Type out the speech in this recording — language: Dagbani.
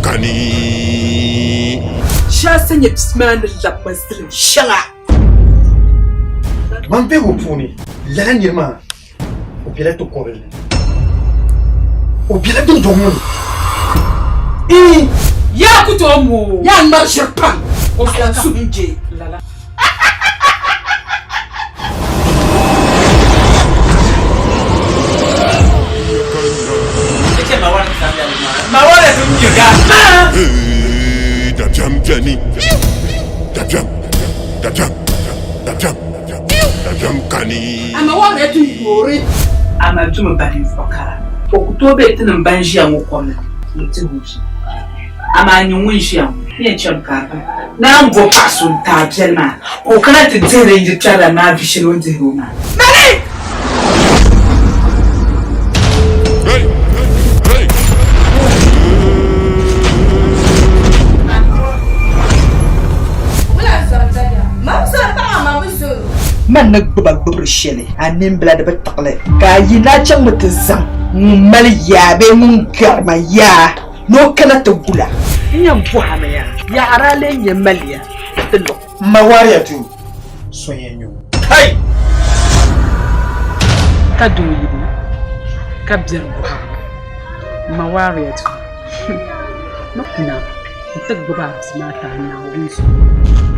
kani. Shɛli nyɛ bia maa ni labi ma zilim shɛŋa. Man vihigu puuni lala niri maa o bela ti kɔbili ni o bela dundɔŋ ŋɔ ni. Ii! Yaa ku tooi mooi. Yaa ŋmari ʒiri pam. O lan suhu n-je lala. Dabiɛm beni, dabiɛm, dabiɛm, dabiɛm, dabiɛm kani. Amaa ti yoori. Amaa tumi ba ninvuɣ kara. O ku tooi be tinim ban ʒiya ŋɔ kom ni n-ti o bia. Amaa nyin ŋun ʒiya ŋɔ, n yɛn cham ka a baŋ naan bo paɣ so n-ti a biɛli maa ka o kana ti dihiri n yikpɛrilan maa vi shɛli o ni dihir o maa. Mali! Man ni gbuba gbubiri shɛli a nimbila di bi tiɣili ka a yi ni a chaŋmi ti zaŋ ŋun mali yaa bee ŋun gari ma yaa ni o kana ti gula. N yɛn bɔhimi ya, yaɣiri a lee nyɛ maliya ti luɣ. M ma Wariatu so yɛn nyu. Kai! Ka doo yi di ka biɛri bɔhigu, m ma Wariatu, ni kuna nti gbubi a bia maa ti a Naawuni zuɣu.